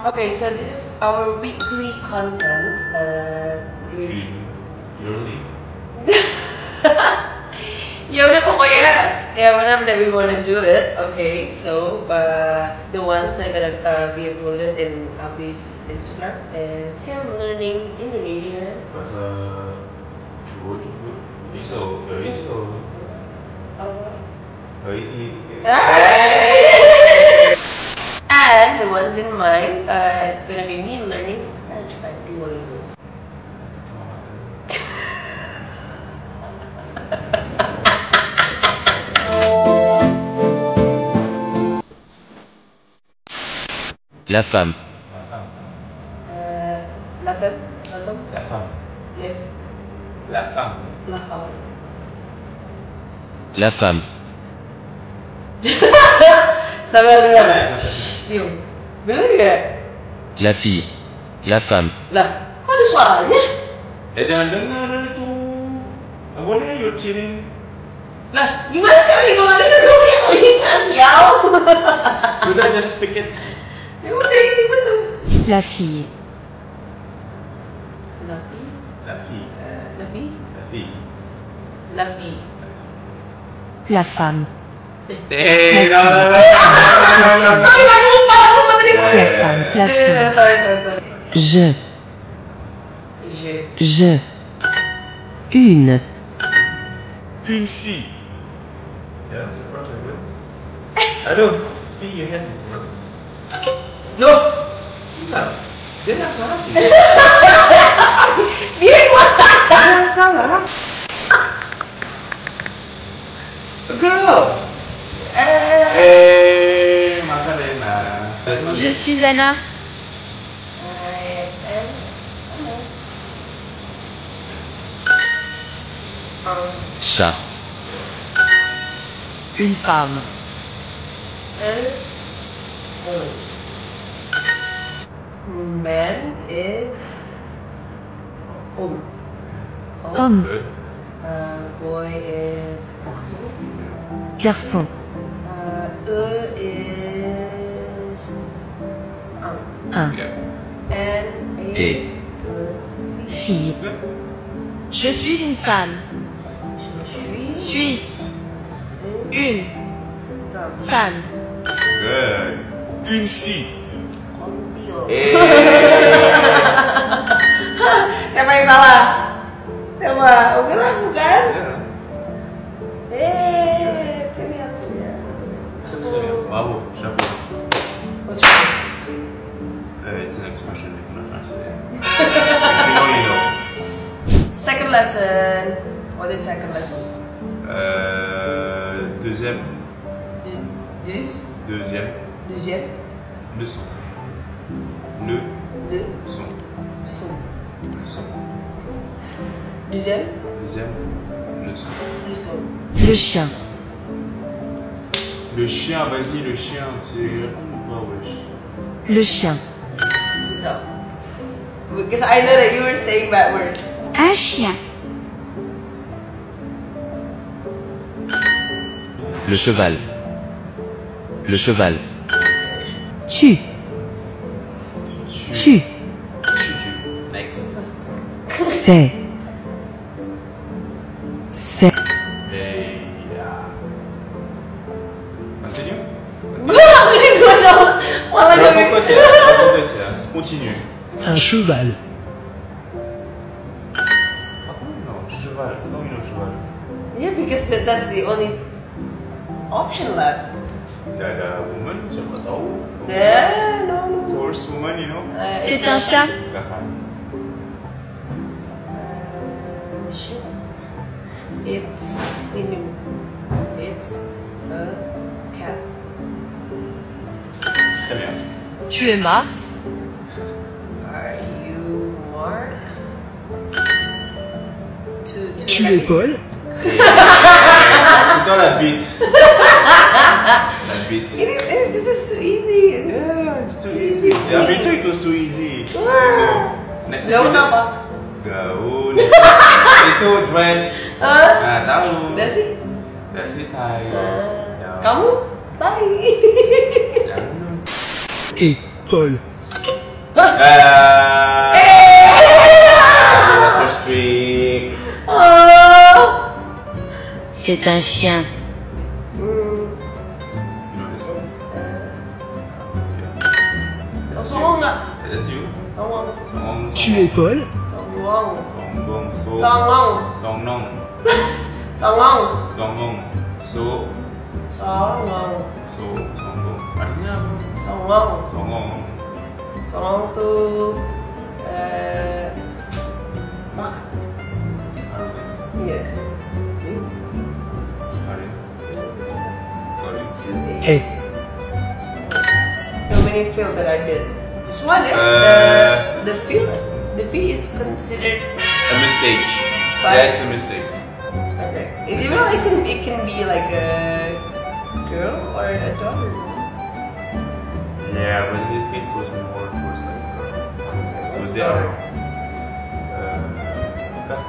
Okay, so this is our weekly content. Yearly. Ya udah pokoknya ya whenever we wanna do it. Okay, so the ones that gonna be uploaded in Abi's Instagram is him learning Indonesian. Bahasa Jawa juga. Iso. Apa? Haiti. And the ones in mine, it's gonna be me learning French by Duolingo. La femme. La femme. La femme. Le. La femme. La femme. La femme. Sama dengar. Diam. Bener gak? La fille. La femme. Lah, kok ada suaranya? Jangan dengar itu. Nggak boleh, you're cheating. Lah, gimana kali kalau ada sesuatu yang lihat ya? Udah, just speak it. Ya udah ini betul. La fille. La fille. La fille. La fille. La fille. La fille. La femme. No. Sorry, aku lupa tadi. La femme. La fille. Sorry. Je. Une. Une fille. Yeah, that's perfect. Good. Aduh, fille, you had. Loh, Enggak. Dia nggak salah sih. dia kuat. Dia yang salah. Girl. Macarena. Je suis Anna. Chat. Une femme. Man is homme. Homme. Good. Boy is Garçon. is Un. Yeah. and Et. Fille. Good. Je suis une femme. Je suis Une femme. femme. Good. Une fille. Ambil. Siapa yang salah? Siapa? Bukan bukan? Sini aku ya. Bravo, chapeau. What's wrong? It's an expression you cannot translate. If you know, you know. Second lesson. What is second lesson? Deuxième Deuxième leçon. son. Son. Deuxième leçon. Le chien. Le chien, vas-y, le chien, tu réponds ou pas, wesh? Le chien. No. Because I know that you were saying bad words. Un chien. Le cheval. Le cheval. Tu. Next. C'est. Hey, yeah. Continue. Fokus ya. Continue. Un cheval. Non, cheval. Non, il a cheval. Yeah, because that's the only option left. Ada woman, siapa tahu. Yeah, no. Horse woman, you know. C'est un chat. La femme. Shit. It's a cat. Très bien. Tu es Marc. Are you Mark? Tu es Paul. C'est dans la bite. La bite. This is too easy. Yeah, it's too easy. Yeah, me too, it was too easy. Next Gaun episode. apa? Gaun. Itu dress. Tahu. Dasi? Dasi tie. Kamu? Bye. Jangan. Et Paul. That's your streak. Oh. C'est un chien. You know this one? Oh, songong nggak? That's you. Songong. Songong. Tu es Paul. Songong. Songbong. So. Songong. Songnong. Songong. Songbong. So. Songong. So. Songbong. Artinya apa? Songong. Songong. Songong tuh mak. Iya. Karin. Karin. Est. How many field that I did? Just one. The field. The field is considered. A mistake. But- Yeah, it's a mistake. Okay. Even though it can be like a girl or a daughter. Yeah, but in this case it was more towards like a girl. So What's they are daughter? cut.